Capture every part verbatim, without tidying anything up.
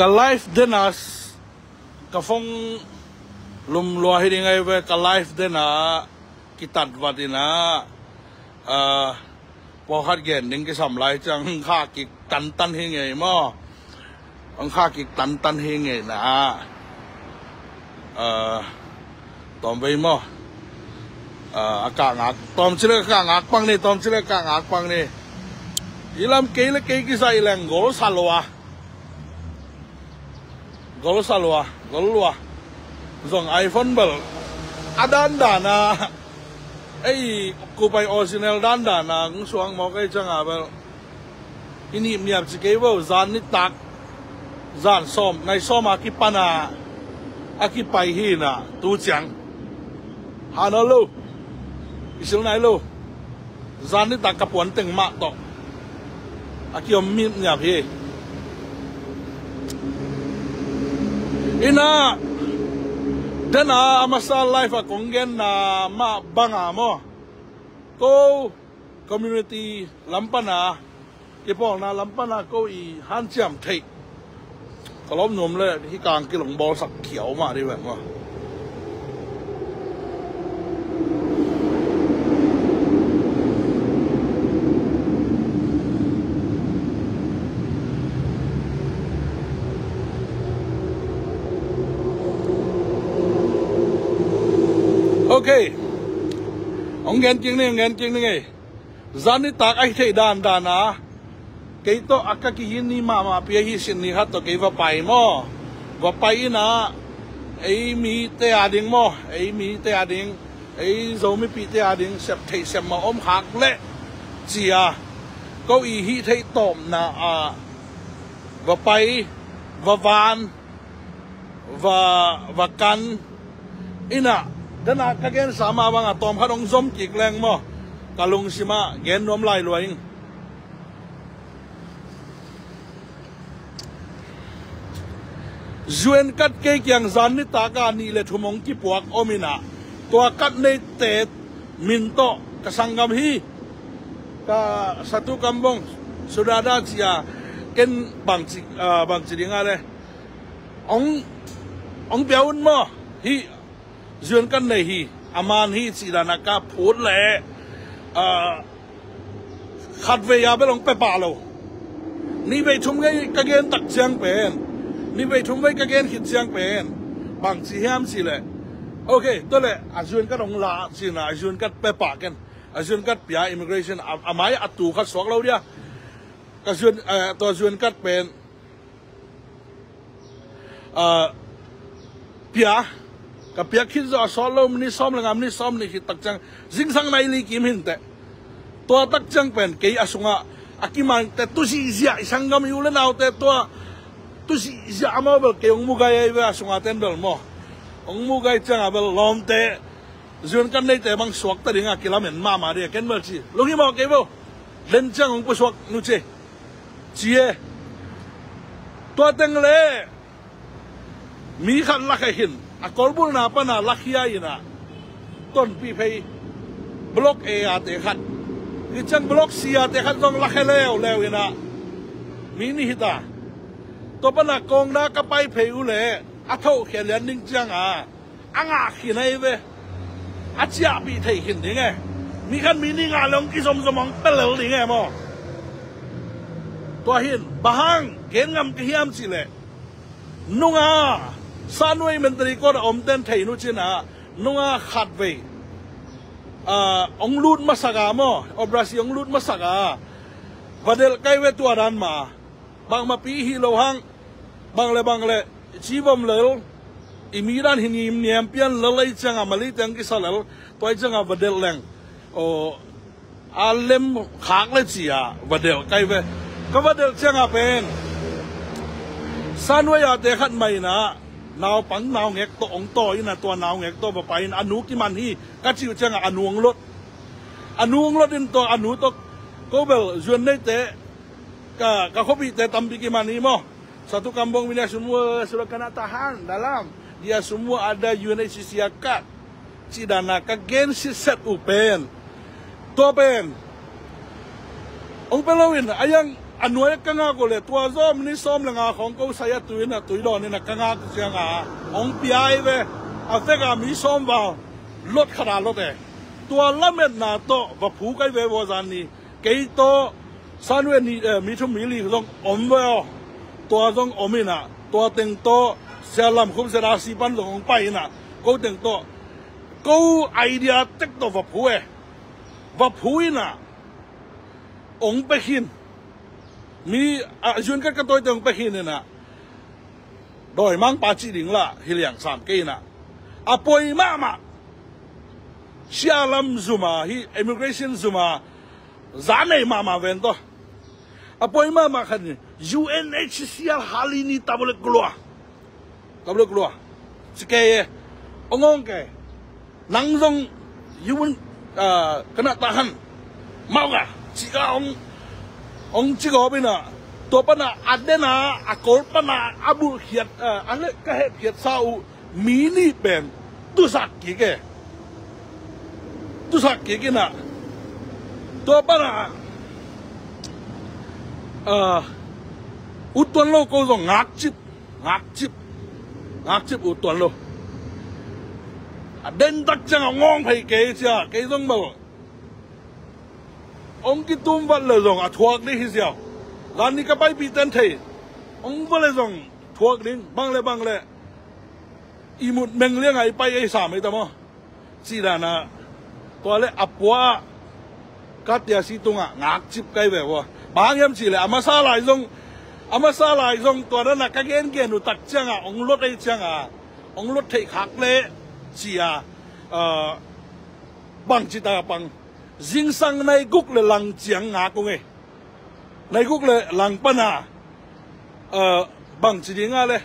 Ka live den a, ka phone lum lua hi ding ahi ve, ka live den a kitat vat in a, ah, pawlkhat gen ding kisam lai ciang hong kha kik tantan hi ngei maw. Hong kha kik tantan hi ngei na. Ah, tawm vei maw. Ah, a kah ngak, tawm ci le a kah ngak pang ni, tawm ci le a kah ngak pang ni. I lam kei le kei kisa i leng gol sa lua. Gol sa lua, gol lua. Zong iPhone bel a dandan a, ei, kupai original dandan a hong suang mawk ei ciang a bel i nipniap ci kei vo, zan nitak, zan sawm, nai sawm a kipan a, a kipai hi na, tu ciang. Hana lo, i sil nai lo. Zan nitak ka puan teng mah tawh a kiom nipniap hi. Ina, den a a masa live a kong genna mah bang a maw, ko community lam pan a, i pawlna lam pan a ko i hanciam theih ka lawm nuam le hih kang kilong bawlsak khiau mah dih veng maw. Ok. Hong gen kik ni, hong gen kik ni ngei. Zan nitak a hi theih dandan a, kei tawh a ka kihin ni mahmah pi a hi sin ni khat tawh kei va pai maw. Va pai ina, ei mite a ding maw, ei mite a ding, ei Zomipihte a ding sep theih sep mah om khak leh ci a, ko i hih theih tawpna a va pai, va van, va, va kan. Ina, dana ka gensa mah banga tawmkhat hong zom kik leng maw, ka lungsimah gen nuam lai lua ing. Zuan kat kei kiang zan nitak a nih le thum hong kipuak om ina, tua kat neite min tawh ka sanggam hi. Ka satu kambong sudada cia ken bangci, ah, bangci dinga le hong, hong pia un maw? Hih zuan kan nei hi, a man hi cih dana ka phut leh, ah, khat vei a bel hong pia pah lo. Nih vei thum vei ka gen tak ciang pen, nih vei thum vei ka gen khit ciang pen bangci hiam cih leh, ok, tua leh a zuan kat hong la cihna, a zuan kat pia pah ken. A zuan kat pia immigration a, a mai a tu khat suak lo dia. Ka zuan, eh, tua zuan kat pen, ah, pia, ka piak khit zawh a sawt lo, minit sawm le nga, minit sawm nih khit tak ciang zingsang nai li kim hinteh. Tua tak ciang pen kei a sungah a kimangte tu zihziah, i sanggam i u le naute tua tu zihziah a maw bel kei hong mugai ahi ve, a sungah ten bel maw. Hong mugai ciangah bel lawmte zuan kan neite bang suakta dinga kilamen mahmah dih a ken bel ci. Lunghimawh kei vo. Den ciang hong pusuak nu ci. Ci e. Tua teng le mi khat lakhia hin, a kolbulna pana lakhia ina, tonpih phei Block A a te khat, hi ciang Block C a te khat zong lakhia leuleu ina, mi nih hita. Tua pana kawngna ka pai phei uh le a thohkhia lian ding cianga a ngah khin ahi ve. A ciahpih thei khin ding e. Mi khat mi nih ngah le hong kizomzom hong pelel ding e maw. Tua hin bang hang gen ngam ka hiam cihleh, nunga Sanwei Mentari Court a omten thei nu cina, nunga khat vei, ah, hong lut masak a maw, operasi hong lut masak a, va delh kai ve tua dan ma. Bangmah pi hi lo hang, bang le bang le, ci vom lel, i mi dan hi niam niam pian lel ei cianga mali teng kisa lel, tua ei cianga va delh leng. Aw, a lem khak le cia va delh kai ve. Ka va delh cianga pen Sanwei a te khat mai ina, naupang naungek tawh hong taw ina, tua naungek tawh va pai in a nu kiman hi ka ci uh cianga a nu hong lot. A nu hong lot in tua a nu tawh ko bel zuan neite, ka, ka khuapihte tampi kiman hi maw. Satu kambong mina semua sudah kena tahan dalam. Dia semua ada U N H C R card. Ci dana ka gen sitset uh pen, tua pen hong pia lo in a yang A nuai ka ngak uh le tua zawm ni sawm le nga khawng ko sai a tui in a tui dawn in a ka ngak ciang a hong pia hi ve. A vek a mi sawm val lot khat a lot e. Tua lametna tawh va phu kai ve vaw zan ni. Kei tawh sanwe ni, eh, mi thum mi li zong om ve aw. Tua zong om in a tua teng tawh Sia Lam Khup Zet a si pan zong hong pai in a ko teng tawh ko idea tek tawh va phu e. Va phu in a hong pia khin. Mi a zun ka ka tawi teng pe hi nena dawi mangpa cih ding lah hi liang sam kei na a poi mahmah. Sia lam zuma hi immigration zuma za nei mahmah ven tawh a poi mahmah khat ni U N H C R halini tabole kulua. Tabole kulua. Ci kei e. Ong ong kei. Nang zong yun kana tahan mau ka ci ka ong ong ci gawp ina tua pana a dena a kol pana a bulh khiat a le ka hep khiat sa uh mi nih pen tusak kik e. Tusak kik ina tua pana ut tuan lo ko zong ngakcip ngakcip ngakcip ut tuan lo. A dentak ciang a ngawng phei kei cia kei zong bal ong kitum vat le zong a thuak ding hi ziau. Zan ni ka paipih ten thei ong va le zong thuak ding bang le bang le i mut meng liang a i pai ei sam ei ta maw? Cih dana tua le a pua ka tia si tungah ngakcip kai ve vua. Bang hang hiam cih le a masa lai zong a masa lai zong tua dana ka gengen uh tak cianga ong lot ei cianga ong lot theih khak le cia bang cita pang zingsang nai guk le lang ciang ngak ung ei. Nai guk le lang pana bang ci dinga le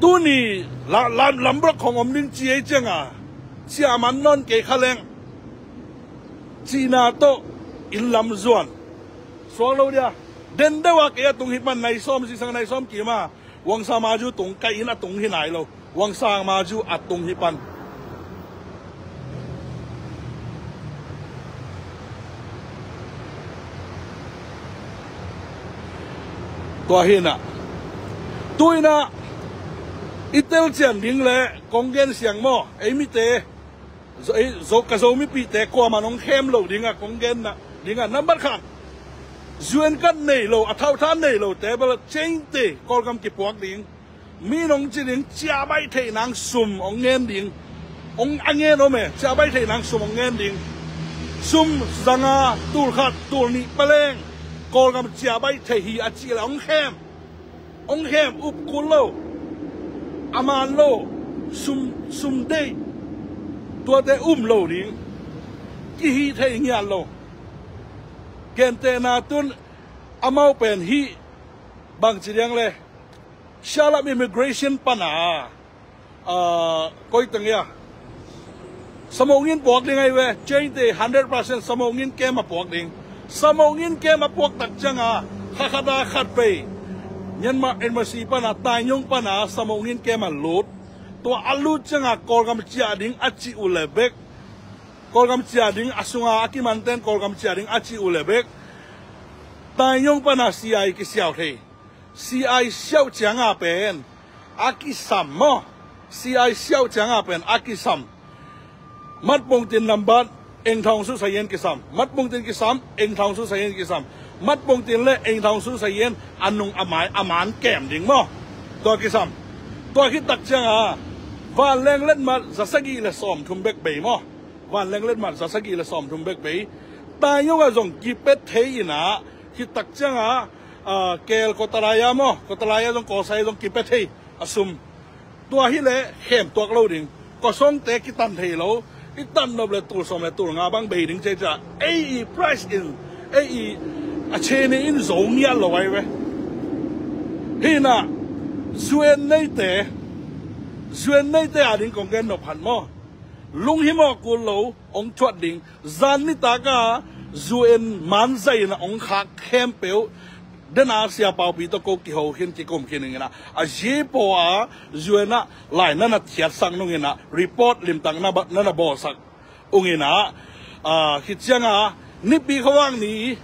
tuni lamblok khong om ding ci ei cianga ciaman nawn kei kha leng cihna tawh in lam zuan suak lo dia. Den deuh a kei a tung hi pan nai sawm sisang nai sawm kima Wangsa Maju tung kai in a tung hi nai lo. Wangsa Maju a tung hi pan tua hi na tuina i tel cian ding le kong gen siang maw ei mite ka Zomipihte kuaman hong khem lo dinga kong genna dinga nambat khat zuan kan nei lo a thautha nei lo te bel cengte Kawlgam kipuak ding. Mi nong ci ding ciabaih theih nang sum hong ngen ding. Hong a ngen om e ciabaih theih nang sum hong ngen ding. Sum zanga tul khat tul nih paleng Kawlgam ciabaih theih hi a cih le hong khem. Hong khem up kul lo a man lo sum sum deih tuate um lo ding. Kihih thei ngiat lo. Gentehna tun amau pen hih bangci diang le sialap immigration pana koi teng ia samongin puak ding ai ve. Cengte hundred percent samongin kem a puak ding. Samongin kem a puak tak cianga khakhata khat pei Myanmar embassy pana Taiyong pana samongin kem a lut. Tua a lut cianga Kawlgam ciah ding a cih uh le bek Kawlgam ciah ding a sunga a kimanten Kawlgam ciah ding a cih uh le bek Taiyong pana C I kisiau thei. C I siauh cianga pen a kisam maw? C I siauh cianga pen a kisam. Matpongtin nambat engthawng susayen kisam. Matpongtin kisam engthawng susayen kisam. Matpongtin le engthawng susayen a nung a mai a man kem ding maw? Tua kisam. Tua khit tak cianga vanleng letmat zasagih le sawmthum bek bei maw? Vanleng letmat zasagih le sawmthum bek bei. Taiyong a zong kipet thei ina khit tak cianga kel Kotalaya maw Kotalaya zong Kawsai zong kipia thei a sum. Tua hi le khem tuak lo ding. Kawsongte kitan thei lo. I tan nop le tul sawm le tul nga bang bei ding cei ca ei i price in ei i a chene in zo ngiat lo ai ve. Hina zuen neite zuen neite a ding kong gen nop han maw? Lunghimawh kul lo ong thuat ding. Zan nitaka U N manzaina ong khak khempeuh dena siapaupi tawh ko kiho khin kikum khin ingina a zipaw a U N ah lai nana thiatsak nungina report limtak nana bawlsak ungina khit cianga nipi khuavang ni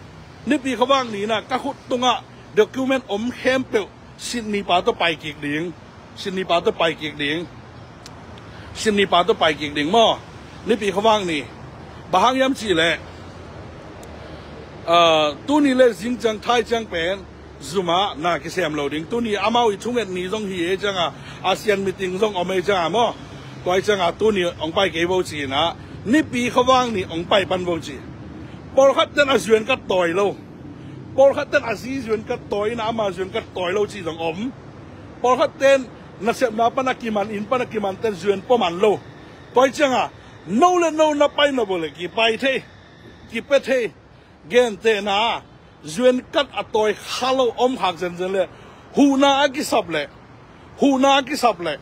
Nipi khuavak ni-in ah ka khut tungah document om khempeuh Sydney pa tawh pai kik ding. Sydney pa tawh pai kik ding. Sydney pa tawh pai kik ding maw. Nipi khuavak ni. Bang hang hiam cih leh, ah, tuni le zing ciang thai ciang pen Zoom ah na kisem lo ding. Tuni amau i thunget ni zong hi ei ciang a, ASEAN meeting zong om ei ciang a maw. Tua ei ciang a tuni hong pai kei vo ci-in ah, nipi khuavak ni hong pai pan vo ci. Pawlkhat ten a zuan kat tawi lo. Pawlkhat ten a zi zuan kat tawi in ah ama zuan kat tawi lo ci zong om. Pawlkhat ten nasepna pan a kiman, inn pan a kiman ten zuan pua man lo. Tua ei ciang a, no le no na pai na vo le kipai thei, kipia thei. Gentehna, zuan kat a tawi kha lo om khak zenzen le, huhna a kisap le, huhna a kisap le,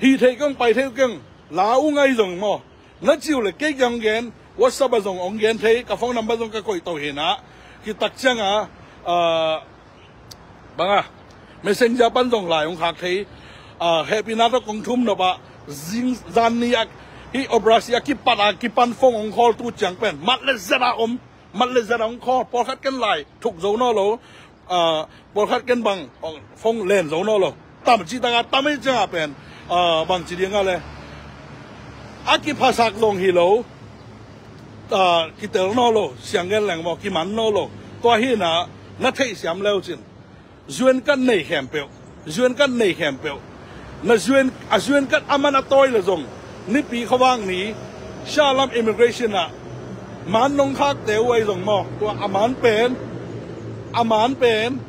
hi thei keng, pai thei keng, la uh ngai zong maw. Na ci uh le kei kiang hong gen, WhatsApp ah zong hong gen thei, ka phone number zong ka koih to hi in ah, kitak ciang a, ah, bang a, Messenger pan zong lai hong khak thei. Ah, hehpihna tawh kong thum nop ah, zing zan ni ah, hih operation a kipat a kipan phone hong call tu ciang pen mat le zet a om, mat le zet a hong call. Pawlkhat ken lai thuk zo nawn lo. Ah, pawlkhat ken bang, hong phone len zo nawn lo. Tam cih tak a tam ei ciang a pen, ah, bang ci ding a le, a kiphasak zong hi lo. Ah, kitel nawn lo, siang gen leng maw, kiman nawn lo. Tua hi in ah, na theihsiam le uh cin. Zuan kat nei khempeuh, zuan kat nei khempeuh. Na zuan, a zuan kat a man a tawi le zong, nipi khuavak ni, Shah Alam immigration ah, man nong khakte uh ei zong maw. Tua a man pen, a man pen,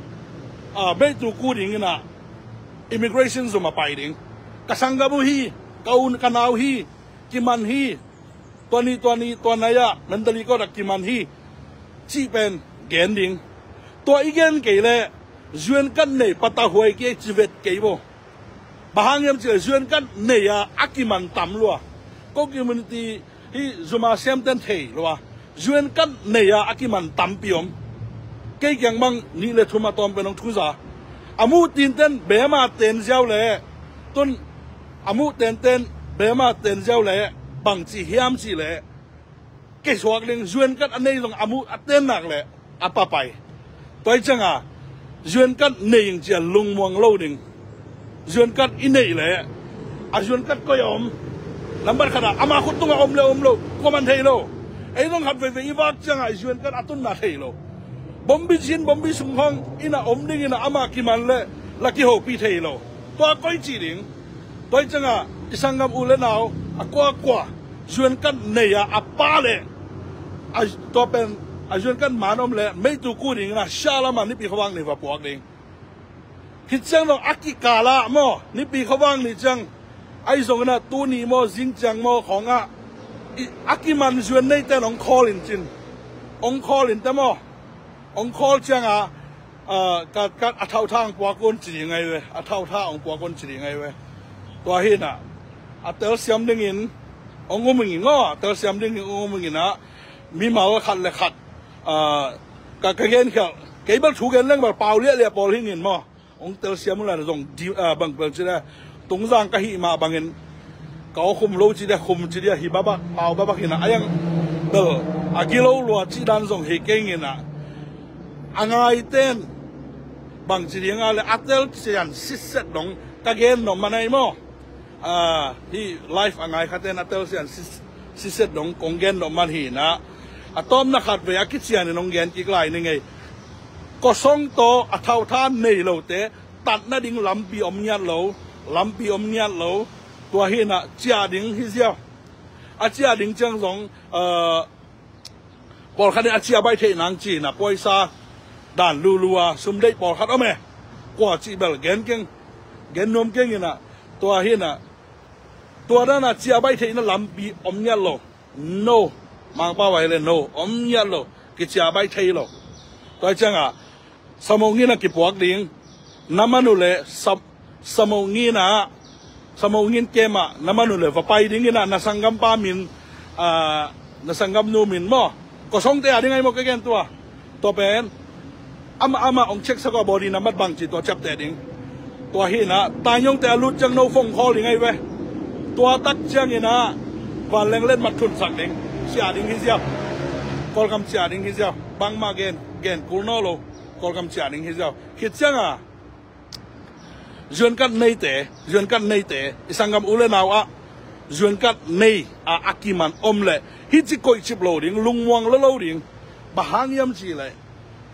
ah, beitu ku ding in ah, immigration zum a pai ding. Ka sanggam uh hi, ka u ka nau hi, kiman hi. Tua ni, tua ni, tua nai ah, Mandalay Court ah kiman hi. Cih pen gen ding. Tua i gen kei le, zuan kat nei patah huai kei ci vet kei bo. Bang hang hiam cih le, zuan kat nei a a kiman tam lua. Ko community hih Zoom a sem ten thei lua. Zuan kat nei a a kiman tampi om. Kei kiang bang nih le thum a tawm pen hong thuza. A muh tinten bema ten ziau le, tun a muh tenten bema ten ziau le, bang ci hiam cih le, kei suak ding, zuan kat a nei zong a muh a ten nak le, a papai. Tua i ciang a, zuan kat nei ing ci a lungmuang lo ding. Zuan kat i neih le, a zuan kat koi a om. Nambat khat a, ama khut tungah om le om lo, kua man thei lo. Ei zong khat veivei i vak ciang a, i zuan kat a tunna thei lo. Bombi cin, bombi sung khawng in a om ding in a ama kiman le, la kihopih thei lo. Tua koi ci ding. Tua i ciang a, i sanggam u le nau, a kuakua, zuan kat nei a, a pa le, a, tua pen, a zuan kat man om le, meitu ku ding in a, Shah Alam ah nipi khuavak ni va puak ding. Khit ciang dong a kikal ah maw, nipi khuavak ni ciang, ahi zong in a tuni maw, zing ciang maw, khawng ah, i, a kiman zuan nei ten hong call in cin. Hong call in te maw. Hong call ciang a, ah, ka, ka, a thauhtha hong puak un ci ding ngai ve. A thauhtha hong puak un ci ding ngai ve. Tua hi in a, a telsiam ding in, hong um ing in maw, a telsiam ding in hong um ing in a, mimal khat le khat, ah, ka, ka gen khial, kei bel thu gen leng bel pau liahliah pawl hi ing in maw. Hong telsiam uh lai zong di, ah, bang bel ci le, Tungzang ka hih mah bangin, ka aw khum lo ci dia, khum ci dia, hi babak, pau babak hi in a, a yang bel, a gilo lua cih dan zong hi kei ing in a, a ngaiten, bang ci ding a le, a telsiam sitset dong, ka gen nop man ei maw. Ah, hih live a ngai khaten a telsiam sit, sitset dong kong gen nop man hi in a. A tawpna khat vei a kician in hong gen kik lai ning ei. Kosong tawh a thauhtha nei lote, tat nading lampi om ngiat lo, lampi om ngiat lo. Tua hi in a ciah ding hi ziau. A ciah ding ciang zong, ah, pawlkhat in a ciah baih theih nang ci in a, poisa dan lulu a, sum deih pawlkhat om e. Kua cih bel gen keng, gen nuam keng in a, tua hi in a, tua dan a ciah baih theihna lampi om ngiat lo. No. Mangpau ah hi le no. Om ngiat lo. Kiciah baih thei lo. Tua ciang a, Samongin a kipuak ding. Na man uh le, Sa, Samongin a, Samongin kem ah, na man uh le, va pai ding in a, na sanggampa min, ah, na sanggamnu min maw. Kosong te a ding ai maw ka gen tua. Tua pen, amah, amah hong check sak a body number bang ci tua ciapteh ding. Tua hi in a, Tanyong te a lut ciang no phone call ding ai ve. Tua tak ciang in a, vanleng let mat thunsak ding. Sia ding hi ziau. Kawlgam ciah ding hi ziau. Bangmah gen, gen kul naw lo. Kawlgam ciah ding hi ziau. Khit ciangah, zuan kat neite, zuan kat neite, i sanggam u le nau ah, zuan kat nei a, a kiman om leh, hih ci koih cip lo ding, lungmuang lo lo ding, bang hang hiam cih leh,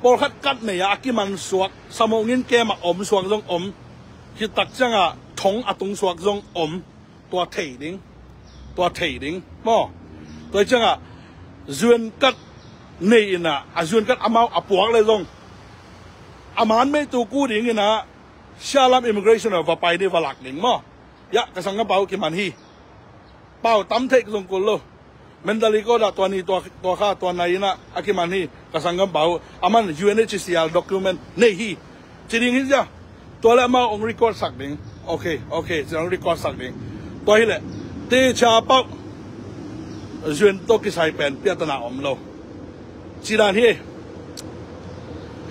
pawlkhat kat nei a, a kiman suak, samong in kem a om suak zong om, hih tak ciangah thong a tung suak zong om, tua thei ding, tua thei ding, maw. Tua ciangah, zuan kat nei in a, a zuan kat amau a puak leh zong, a man meitu ku ding in a, Sialam immigration ah va pai ding, va lak ding maw. Ya, ka sanggam pau kiman hi. Pau tam theih zong kul lo. Mandalay Court ah tua ni tua, tua kha tua nai in a, a kiman hi. Ka sanggam pau, aman U N H C R document nei hi. Ci ding hi zia. Tua leh amau ong record sak ding. Ok, ok, ci ong record sak ding. Tua hi leh. Te cha pau. Zuan tawh kisai pen piatana om lo. Ci dan hi.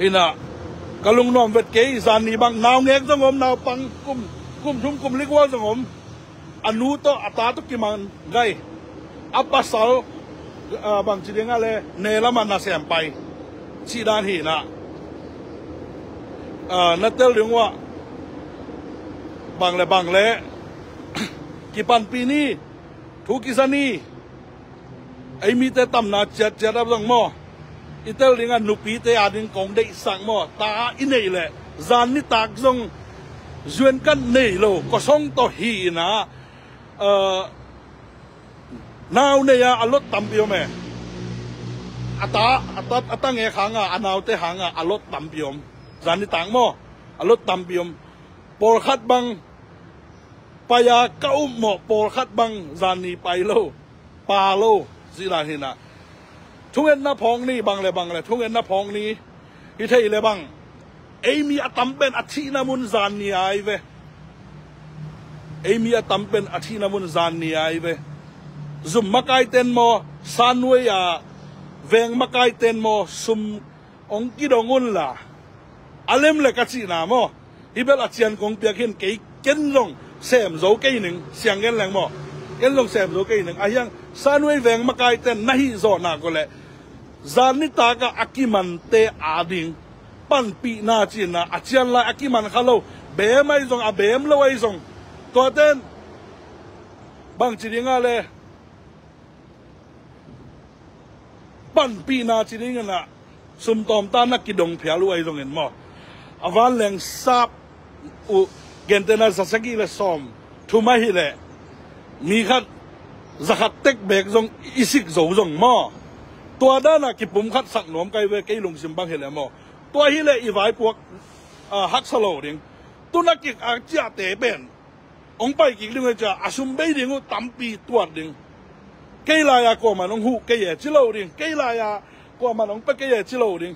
Hi na, ka lungnuam vet kei, zan ni bang naungek zong om, naupang kum, kum thum kum li kua zong om. A nu tawh, a ta tawh kiman gai. A pasal, ah, bang ci ding a leh, ne lam ah nasem pai. Ci dan hi na. Ah, na tel ding uh ah. Bang leh, bang leh. Kipanpih ni. Thu kisa ni. Ei mite tamna ciatciat ah zong maw, i tel ding a nupite a ding kong deihsak maw, ta i neih leh, zan nitak zong zuan kat nei lo, kosong tawh hi in a, eh, nau nei a, a lot tampi om e. A ta, a ta, a ta ngek hang a, a naute hang a, a lot tampi om. Zan nitak maw, a lot tampi om. Pawlkhat bang pai a ka upmawh, pawlkhat bang zan ni pai lo, pa lo, ci dan hi na. Thungetna phawk ni, bang leh, bang leh, thungetna phawk ni. Hi thei leh bang. Ei mi a tam pen a thihna mun zan ni ahi ve. Ei mi a tam pen a thihna mun zan ni ahi ve. Zum makaiten maw, sanwei a veng makaiten maw, sum ong kidong un la. A lem leh ka cihna maw. Hi bel a cian kong piak hi in, kei ken zong sem zo kei ning, siang gen leng maw. Ken zong sem zo kei ning. A hiang, sanwei veng makaiten na hih zawh nak uh leh, zan nitak a a kimante a ding panpihna ci in a, a cian lai a kiman kha lo. Beem ahi zong, a beem lo ahi zong. Tuaten, bang ci ding a leh, panpihna ci ding in a, sum tawmta na kidong phial uh ahi zongin maw. A vanleng sap uh, gentehna za sagih leh sawm thum ahi leh, mi khat za khat tek beek zong i sik zo zong maw. Tua dan a kipumkhat sak nuam ka hi ve, kei lungsim bang hi leh maw. Tua hi leh i vaipuak, ah, haksa lo ding. Tu na kik a ciahte pen ong pai kik ding uh hi cia, a sum bei ding uh tampi tuat ding. Kei lai a kuaman ong huh kei e ci lo ding. Kei lai a kuaman ong pia kei e ci lo ding.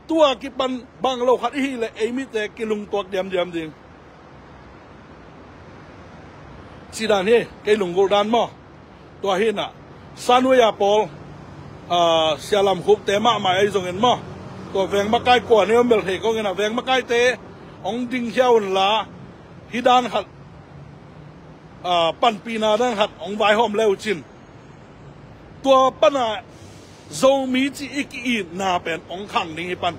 Tua kipan bang lo khat i hih leh ei mite kilungtuak diamdiam ding. Ci dan hi, kei lunggulh dan maw. Tua hi na, sanwei a pawl, ah, sialam khupte mahmah ahi zongin maw. Tua veng makai kua nei om bel thei kong in a, veng makaite ong dingkhia un la, hi dan khat, ah, panpihna dan khat ong vaihawm le uh cin. Tua pan a Zomi ci i ki-itna pen ong khang ding hi pan.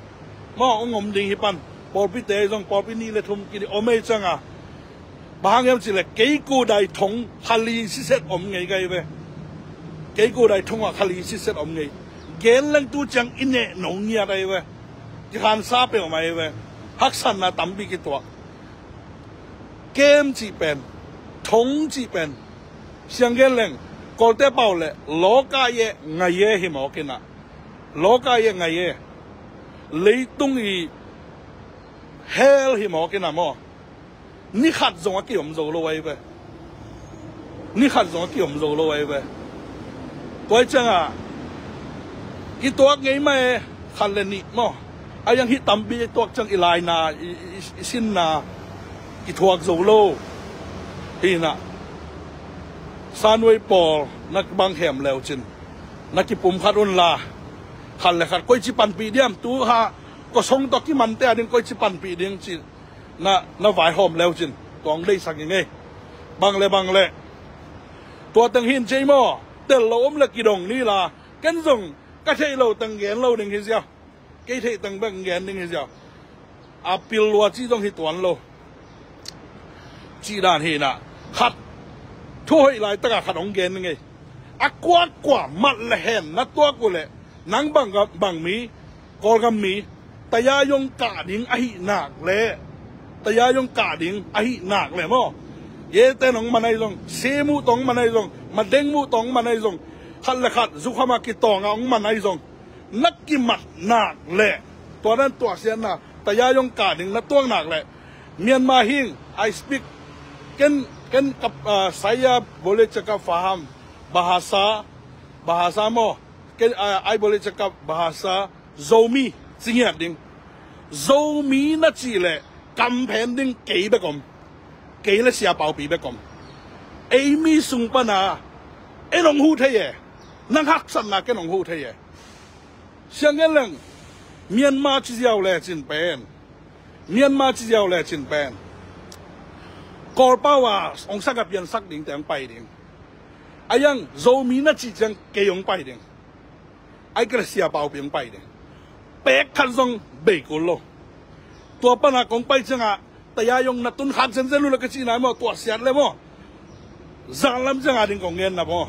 Maw, ong om ding hi pan. Pawlpite zong, pawlpi nih leh thum ki om ei ciang a. Bang hang hiam cih leh, kei kudai thong kha li siset om ngei ka hi ve. Kei kudai thong ah kha li siset om ngei. Gen leng tu ciang i neh no ngiat ahi ve. Kikhansa peuhmah ahi ve. Haksatna tampi kituak. Kem cih pen, thong cih pen, siang gen leng, Kawlte pau leh, โลกา ye ngai ye hi mawk in a. โลกา ye ngai ye. Leitung i hell hi mawk in a maw. Ni khat zong a kiom zo lo ahi ve. Ni khat zong a kiom zo lo ahi ve. Tua ciang a, i tuak ngei mah e, khat leh nih maw. A hiang hih tampi i tuak ciang i laina, i, i, i sinna, i thuak zo lo. Hi na, sanwei pawl, na bang hem le uh cin. Na kipumkhat un la. Khat leh khat, koici panpih diam, tu ha, kosong tawh kimante a ding koici panpih ding cih. Na, na vaihawm le uh cin, tua ong deihsak ing ei. Bang leh, bang leh. Tua teng hi in cei maw, tel lo om leh kidong ni la, ken zong, Ka theih lo teng gen lo ding hi ziau. Kei theih teng bek gen ding hi ziau. A pil lua ci zong hi tuan lo. Cih dan hi na. Khat. Thu hoih laitakah khat hong gen ding ei. A kuakua mat le hen na tuak uh leh nang bang, bang mi, Kawlgam mi, tayayong kah ding ahih nak leh, tayayong kah ding ahih nak leh maw, yete nong man ahi zong, simu tong man ahi zong, madengmu tong man ahi zong, khat le khat zukhama kitawng a hong man ahi zong, na kimat nak leh, tua dan tuahsiatna tayayong kah ding na tuak nak leh, Myanmar hing, I speak, ken, ken ka, ah, saya boleh cakap faham bahasa, bahasa maw, ken, ah, I boleh cakap bahasa Zomi, ci ngiat ding. Zomi na cih leh kamphen ding kei bek om. Kei le Sia Paupi bek om. Ei mi sung pana en hong huh thei e. Nang haksatna ken hong huh thei e. Siang gen leng, Myanmar ci ziau le cin pen, Myanmar ci ziau le cin pen, Kawlpau a hong sak a piansak ding te hong pai ding. A yang Zomi na cih ciang kei hong pai ding. Ai kei le Sia Paupi hong pai ding. Pek khat zong bei kul lo. Tua pana kong pai ciangah tayayong na tun khak zenzen uh le ka cihna maw, tuahsiat le maw, zan lam ciangah ding kong genna maw.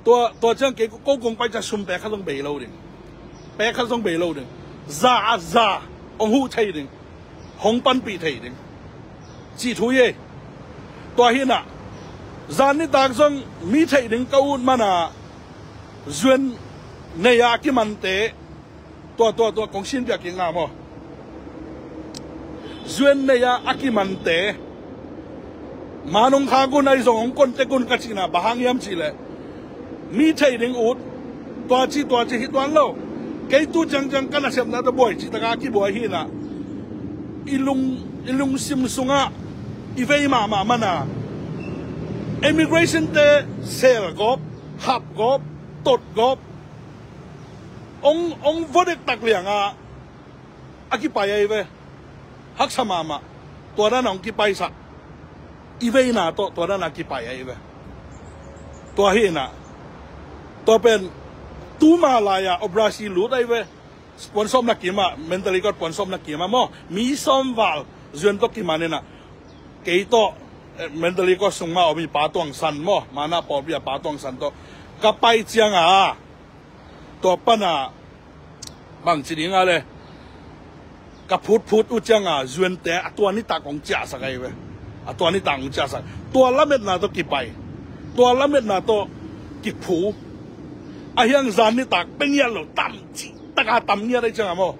Tua, tua ciang kei ko kong pai ciang sum pek khat zong bei lo ding. Pek khat zong bei lo ding. Za a za hong huh thei ding. Hong panpih thei ding. Cih thu hi ei. Tua hi na. Zan nitak zong mi theih ding ka ut mana, zuan nei a kimante, tua, tua, tua, kong sin piak kik nga maw. Zuan nei a a kimante, ma nong khak un ahi zong hong kontek un ka cihna bang hang hiam cih leh, mi theih ding ut, tua ci, tua ci hi tuan lo. Kei tu ciangciang ka nasepna tawh buai cih taka a kibuai hi na. I lung, i lungsim sungah i vei mahmah mana, immigration te sel gawp, hap gawp, tot gawp, ong, ong vodek tak lianga a kipai ahi ve. Haksa mahmah. Tua dana ong kipaisak. I veina tawh tua dana kipai ahi ve. Tua hi na. Tua pen tuma lai-a operasi lut ahi ve. Puansawpna kima, mentally kot puansawpna kima maw. Mi sawm val zuan tawh kiman ina. Kei tawh, eh, mentally kot sung ma om i Pa Tuang San maw. Mana pawlpi a Pa Tuang San tawh ka pai cianga, tua pana bangci dinga le, ka phutphut uh cianga zuante a tua nitak kong ciahsak ahi ve. A tua nitak kong ciahsak. Tua lametna tawh kipai. Tua lametna tawh kiphu. A hiang zan nitak pengiat lo tam cih taka tam ngiat ahi cianga maw.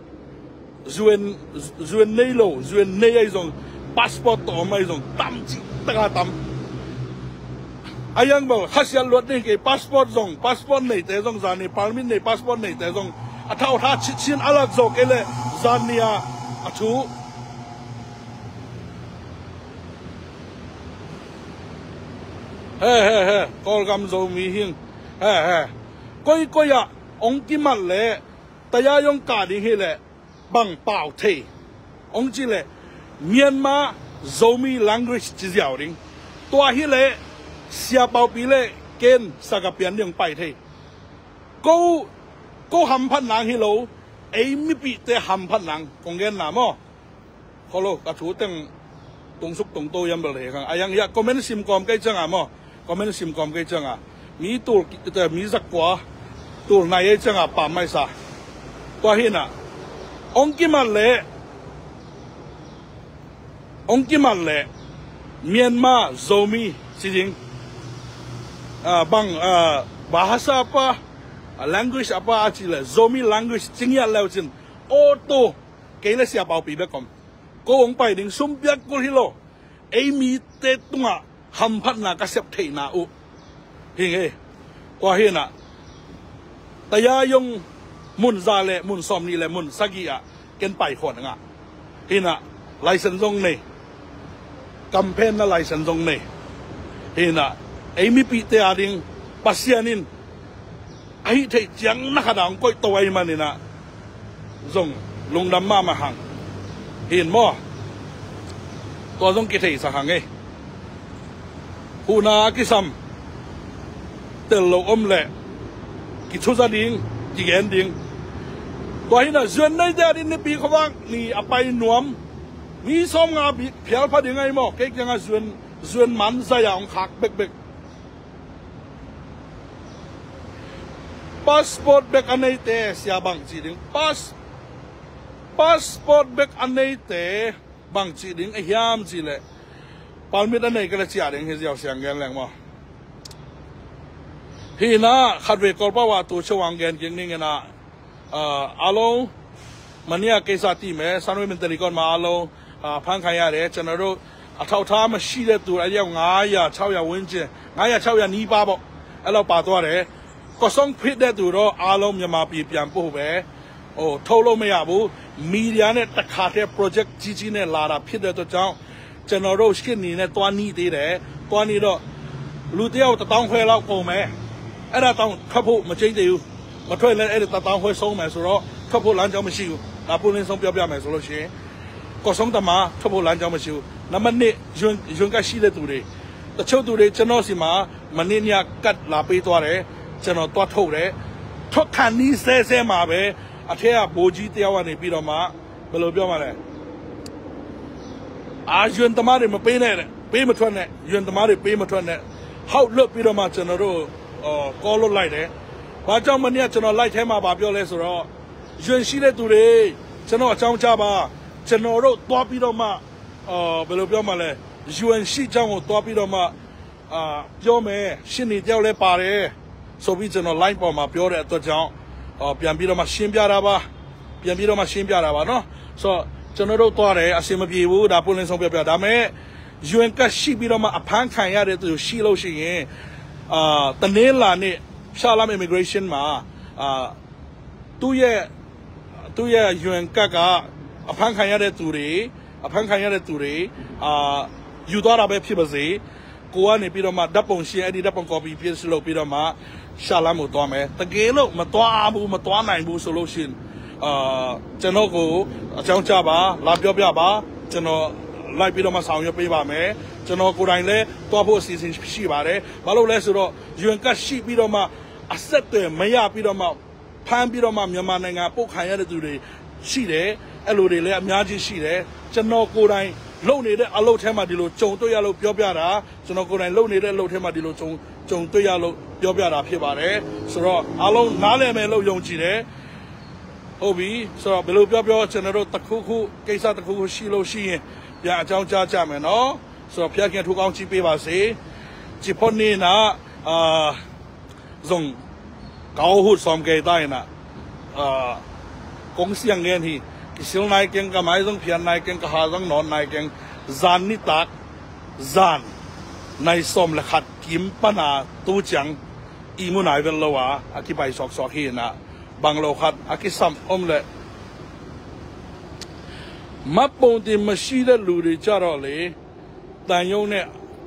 Zuan, zuan nei lo, zuan nei ahi zong, passport tawh om ahi zong, tam cih taka tam. A yang bel khasiat luat nei kei, passport zong, passport neite zong, zani permit nei, passport neite zong a thau tha citcin a lak zawk ei le, zani a a thu. He, he, he, Kawlgam Zomi hing. He, he. Koikoi ah ong kimat leh, tayayong kah ding hi leh, bang pau thei ong ci leh, Myanmar Zomi language ci ziau ding. Tua hi leh, Sia Paupi le ken sak a pian ding ong pai thei. Ko, ko hamphat nang hi lo, ei mipihte hamphat nang kong genna maw. Kholo, ka thu teng tungsuk tungto yam bel thei khang. A yang hiah comment sim kawm kei cianga maw. Comment sim kawm kei cianga. Mi tul, mi zakua tul nai ei cianga pam maisa. Tua hi na. Ong kimat leh, ong kimat leh, Myanmar Zomi ci ding. Ah, bang, ah, bahasa apa, ah, language apa a ci leh, Zomi language ci ngiat leu cin. Auto, kei le Sia Paupi bek om. Ko ong pai ding, sum piak kul hi lo. Ei mite tungah hamphatna ka sep theihna uh. Hing ei. Tua hi na. Tayayong mun za le mun sawmnih le mun sagih ah ken pai khawh ngah. Hi na, license zong nei. Kamphenna license zong nei. Hi na, ei mipihte ading Pasian in a hih theih ciang na khat a hong koih to ahih manin ah zong lungdam mahmah hang. Hin maw? Tua zong kitheisak hang ei. Huhna a kisam tel lo om leh kithuza ding, Gen ding. Tua hi-in ah zuan neite a ding Nipi khuavak ni a pai nuam. Mi sawmnga bik phial pha ding ahi maw. Kei kiangah zuan, zuan man zai a hong khak bekbek. Passport bek a neite, sia, bang ci ding. Pass, passport bek a neite bang ci ding a hiam cih leh, permit a nei kei leh ciah ding hi ziau, siang gen leng maw. Hi-in ah khatvei Kawlpau ah tu chauang gen kik ning in ah, အာလုံး မနေ့ကကိစ္စသိမယ် ဆန္ဒဝေးမင်တလီကော့မှာ အားလုံး အာ ဖမ်းခံရတယ်။ ကျွန်တော်တို့ အထောက်အထားမရှိတဲ့သူ အယောက် ငါးရာ ခြောက်ရာ ဝန်းကျင် ငါးရာ ခြောက်ရာ နီးပါးပေါ့ အဲ့လောက်ပါသွားတယ်။ ကိုယ်ဆုံးဖြစ်တဲ့သူတော့ အားလုံး မြန်မာပြည်ပြန်ပို့ပဲ။ ဟို ထုတ်လို့မရဘူး။ မီဒီယာနဲ့ တခါတည်း project ကြီးကြီးနဲ့ လာတာဖြစ်တဲ့အတွက်ကြောင့် ကျွန်တော်တို့ ရှေ့နေနဲ့ သွားညှိသေးတယ်။ သွားညှိတော့ လူတစ်ယောက် တစ်သောင်းခွဲလောက် ကုန်မယ်။ အဲ့ဒါတောင် ထွက်ဖို့ မကြိုက်သေးဘူး။ မထွက်ရင်လည်း အဲ့ဒီ တစ်သောင်းခွဲ ဆုံးမယ်ဆိုတော့ ထွက်ဖို့ လမ်းကြောင်း မရှိဘူး။ ဒါ ပွင့်လင်းဆုံး ပြောပြမယ်ဆိုလို့ရှိရင် ကိုယ်ဆုံးသမား ထွက်ဖို့ လမ်းကြောင်း မရှိဘူး။ နံပါတ်နှစ် UN UN ကတ်ရှိတဲ့သူတွေ တချို့သူတွေ ကျွန်တော့်ဆီမှာ မနေ့ညက ကတ်လာပေးသွားတယ်။ ကျွန်တော် သွားထုတ်တယ်။ ထုတ်ခါနီးစဲစဲမှာပဲ အထက်က ဗိုလ်ကြီးတစ်ယောက်ကနေပြီးတော့မှ ဘယ်လိုပြောမလဲ အာ UN သမားတွေ မပေးနဲ့တဲ့ ပေးမထွက်နဲ့ UN သမားတွေ ပေးမထွက်နဲ့ ဟောက်လွတ်ပြီးတော့မှ ကျွန်တော်တို့ အော် ကောလွတ်လိုက်တယ်။ ဘာကြောင့် မနေ့က ကျွန်တော် live ထဲမှာ ဘာပြောလဲဆိုတော့ UN ရှိတဲ့သူတွေ ကျွန်တော့် အကြောင်းကြားပါ။ ကျွန်တော်တို့ သွားပြီးတော့မှ အော် ဘယ်လိုပြောမလဲ UN ရှိကြောင်းကို သွားပြီးတော့မှ အာ ပြောမယ်။ ရှေ့နေတစ်ယောက်လည်းပါတယ်ဆိုပြီး ကျွန်တော် live ပေါ်မှာ ပြောတဲ့အတွက်ကြောင့် အော် ပြန်ပြီးတော့မှ ရှင်းပြတာပါ။ ပြန်ပြီးတော့မှ ရှင်းပြတာပါနော်။ ဆိုတော့ ကျွန်တော်တို့ သွားတယ်။ အဆင်မပြေဘူး။ ဒါ ပွင့်လင်းဆုံး ပြောပြ။ ဒါပေမဲ့ UN ကတ်ရှိပြီးတော့မှ အဖမ်းခံရတဲ့သူ ရှိလို့ရှိရင် အာ တနင်္လာနေ့ ရှမ်းလမ်း immigration မှာ အာ သူ့ရဲ့ သူ့ရဲ့ UN ကတ်က အဖမ်းခံရတဲ့သူတွေ အဖမ်းခံရတဲ့သူတွေ အာ ယူသွားတာပဲ ဖြစ်ပါစေ ကိုယ်ကနေပြီးတော့မှ ဓာတ်ပုံရှိရင် အဲ့ဒီ ဓာတ်ပုံ copy paste လုပ်ပြီးတော့မှ ရှမ်းလမ်းကို သွားမယ်။ တကယ်လို့ မသွားဘူး မသွားနိုင်ဘူးဆိုလို့ရှိရင် အာ ကျွန်တော့်ကို အကြောင်းကြားပါ။ လာပြောပြပါ။ ကျွန်တော် လိုက်ပြီးတော့မှ ဆောင်ရွက်ပေးပါမယ်။ ကျွန်တော်ကိုယ်တိုင်လည်း သွားဖို့ အစီအစဉ်ရှိပါတယ်။ ဘာလို့လဲဆိုတော့ UN ကတ်ရှိပြီးတော့မှ အဆက်အသွယ်မရပြီးတော့မှ ဖမ်းပြီးတော့မှ မြန်မာနိုင်ငံ ပို့ခံရတဲ့သူတွေ ရှိတယ်။ အဲ့လိုတွေလည်း အများကြီးရှိတယ်။ ကျွန်တော်ကိုယ်တိုင် လုပ်နေတဲ့အလုပ်ထဲမှာ ဒီလို ကြုံတွေ့ရလို့ ပြောပြတာ။ ကျွန်တော်ကိုယ်တိုင် လုပ်နေတဲ့အလုပ်ထဲမှာ ဒီလို ကြုံ ကြုံတွေ့ရလို့ ပြောပြတာ ဖြစ်ပါတယ်။ ဆိုတော့ အားလုံး နားလည်မယ်လို့ ယုံကြည်တယ်။ ဟုတ်ပြီ။ ဆိုတော့ ဘယ်လိုပြောပြော ကျွန်တော်တို့ တစ်ခုခု ကိစ္စတစ်ခုခု ရှိလို့ရှိရင် ပြန်အကြောင်းကြားကြမယ်နော်။ ဆိုတော့ ဘုရားခင် ထူကောင်းချီးပေးပါစေ။ ကျိန်ဖျိုးနံၣ် အာ zong ka awhut sawm kei ta in ah, ah, kong siang ngen hi. Kisil nai keng, ka mai zong phian nai keng, ka ha zong nawn nai keng. Zan nitak, zan nai sawm le khat kim pan a tu ciang ihmu nai vet lo a, a kipai suaksuak hi in ah, bang lo khat a kisam om leh မှတ်ပုံတင်မရှိတဲ့လူတွေကြတော့လေ သံရုံးနဲ့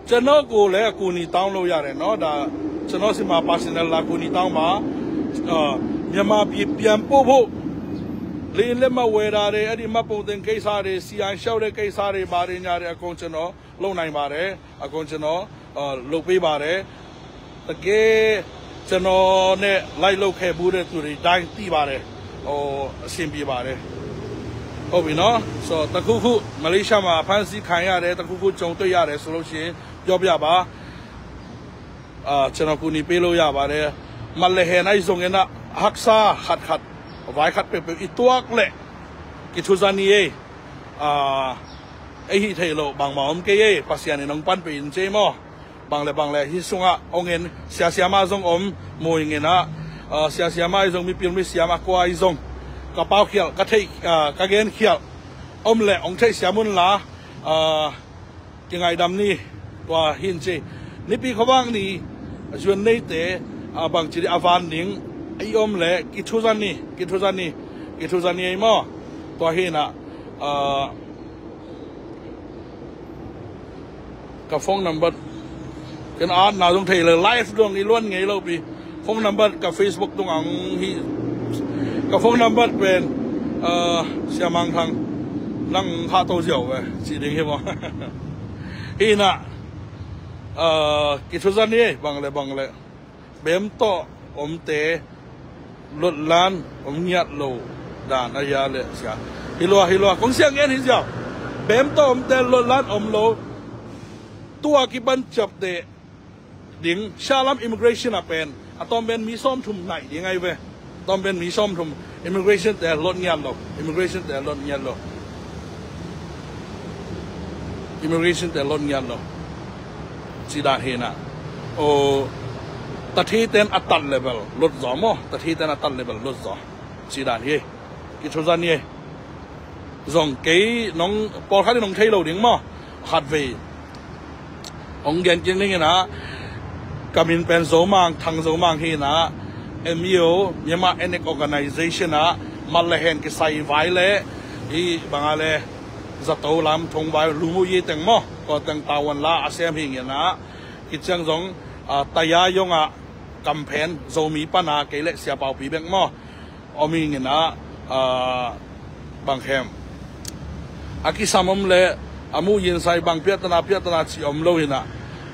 ကျွန်တော့်ကိုလည်း အကူအညီ တောင်းလို့ရတယ်နော်။ ဒါ ကျွန်တော့်ဆီမှာ personal လာကူညီတောင်းပါ။ အာ မြန်မာပြည် ပြန်ပို့ဖို့ လေယာဉ်လက်မှတ်ဝယ်တာတွေ အဲ့ဒီ မှတ်ပုံတင်ကိစ္စတွေ စီအိုင်လျှောက်တဲ့ကိစ္စတွေ ဘာတွေညာတွေ အကုန် ကျွန်တော် လုပ်နိုင်ပါတယ်။ အကုန် ကျွန်တော် အာ လုပ်ပေးပါတယ်။ တကယ် ကျွန်တော်နဲ့ လိုက်လုပ်ခဲ့ဖူးတဲ့သူတွေတိုင်း သိပါတယ်။ ဟို အဆင်ပြေပါတယ်။ ဟုတ်ပြီနော်။ ဆိုတော့ တစ်ခုခု မလေးရှားမှာ အဖမ်းဆီးခံရတယ်။ တစ်ခုခု ကြုံတွေ့ရတယ်ဆိုလို့ရှိရင် ပြောပြပါ။ အာ ကျွန်တော် ကူညီပေးလို့ရပါတယ်။ Malehena i zong ena, haksa khat khat, vai khat peuhpeuh i tuak leh, kithuzan i ei. Ah, ei hih theih loh bangmah om kei ei, Pasian in hong panpih in cei maw. Bang le bang le hih sungah hong en, sia siamah zong om, mu ing in ah, ah, sia siamah i zong, mipil misiam a kua i zong, ka paukhialh, ka theih, ah, ka genkhialh om leh hong theih siam unla, ah, kingaihdam ni. Tua hi in cei. Nipi khuavak ni, zuan neite, ah, bangci dih a van ding i om leh, kithuzan ni, kithuzan ni, kithuzan ni ei maw. Tua hi in ah, ah, ka phone number ken at na zong thei lo, live dong i luan ngei lo pi. Phone number ka Facebook tung ang hi. Ka phone number pen, ah, Sia Mang Thang, nang kha to ziau ve, ci ding hi maw. Hi in ah, ah, kithuzan ni, bang le bang le. Bem tawh omte, Lotlan om ngiat lo dan a hia le sia. Hi lua, hi lua. Kong siang en hi ziau. Bem tawh omte lotlan om lo. Tua kipan ciapteh ding, sialam immigration a pen a tawm pen mi sawmthum naih ding ahi ve. Tawm pen mi sawmthum. Immigration te lot ngiat lo. Immigration te lot ngiat lo. Immigration te lot ngiat lo. Ci dan hi na. O, tathi ten a tat level lot zaw maw? Tathi ten a tat level lot zaw. Ci dan hi. Kithuzan hi. Zong kei nong pawlkhat in nong thei lo ding maw? Khatvei hong gen kik ning in ah, ka min pen Zo Mang, Thang Zo Mang hi in ah, M E O, Myanmar Ethnic Organization ah mat le hen kisai vai le, i bang a le, zato lam thong vai, lumuyi teng maw, ko teng tawan la a sem hi in ah, kiciang zong, ah, Taya Yong ah kamphen Zomi pan a kei le Sia Pau Pi bek maw, om ing in ah, ah, bang khem. A kisam om le, a muh yin sai bang piahtana, piahtana ci om lo in ah,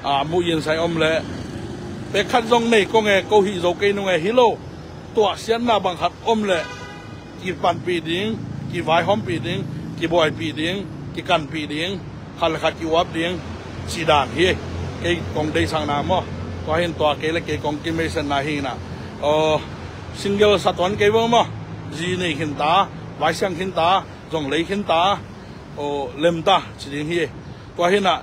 a muh yin sai om le, pek khat zong nei kong e, ko hih zo kei nung e hi lo, tuahsiatna bang khat om le, kipanpih ding, kivaihawmpih ding, kibuaipih ding, kikanpih ding, khat le khat ki-uap ding, ci dan hi. Kei kong deihsakna maw. Tua hin tua kei le kei kong kimeisenna hi in ah. Aw, single sa tuan kei vo maw. Zi nei khin ta, vaisiang khin ta, zong lei khin ta, aw, lem ta, ci ding hi. Tua hin ah,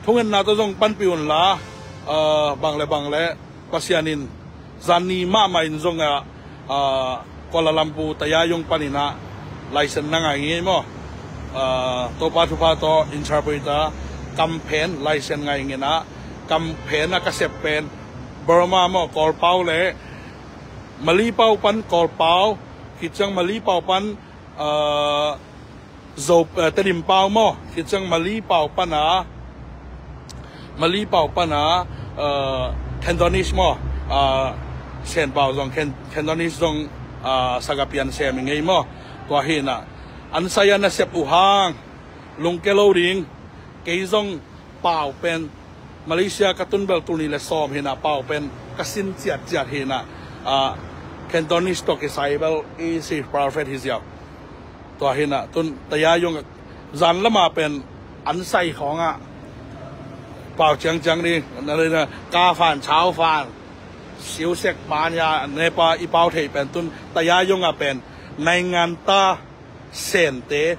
thungetna tawh zong panpih un la, aw, bang le bang le, Pasian in zan ni mahmah in zong ah, ah, Kuala Lumpur Taya Yong panin ah license na ngai ngei maw? Ah, Topa thupha tawh interpreter kamphen license ngai ngei in ah, kamphen a ka sep pen Burma maw, Kawlpau le Malipau pan Kawlpau, kiciang Malipau pan, ah, Zo, eh, Tedim pau maw, kiciang Mali pau pana, Mali pau pana, eh, Cantonese maw, eh, Sen pau zong Can-, Cantonese zong, eh, sagapian sem i ngei maw. Tua hi in ah, an sai a na sep uh hang, lungke lo ding, kei zong pau pen, Malaysia ka tun bel tul nih le sawm hi in ah, pau pen ka sin ciatciat hi in ah, ah, Cantonese tawh kisai bel i si perfect hi ziau. Tua hi in ah, tun Taya Yong zan lama pen an sai khawng ah pau ciangciang ding, na le na, ka fan, chau fan, siusek pan ya, nepa i pau thei pen tun Taya Yong ah pen, naingan ta sente,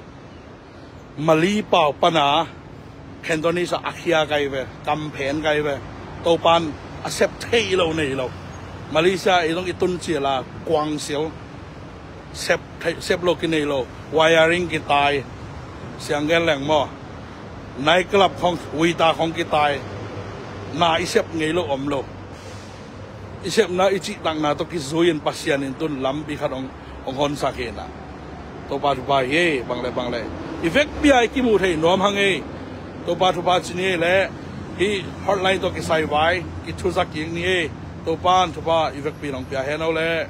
Mali pau pana, Cantonese a khia kai ve, kamphen kai ve. Topan a sep thei lo nei lo. Malaysia i zong i tun ciala kuang sil. Sep thei, sep lo kinei lo. Wiring kitai. Siang gen leng maw. Night club khong, uita khong kitai. Na i sep ngei lo om lo. I sepna, i cihtakna tawh kizui in Pasian in tun lampi khat hong, hong honsak hi in ah. Topa thupha hi, bang le bang le. I vekpi a i kimu thei nuam hang e. Topa thupha ci ni e le. Hih hotline tawh kisai vai, kithuzak kik ni e. Topa in thupha i vekpi in hong pia hen o le.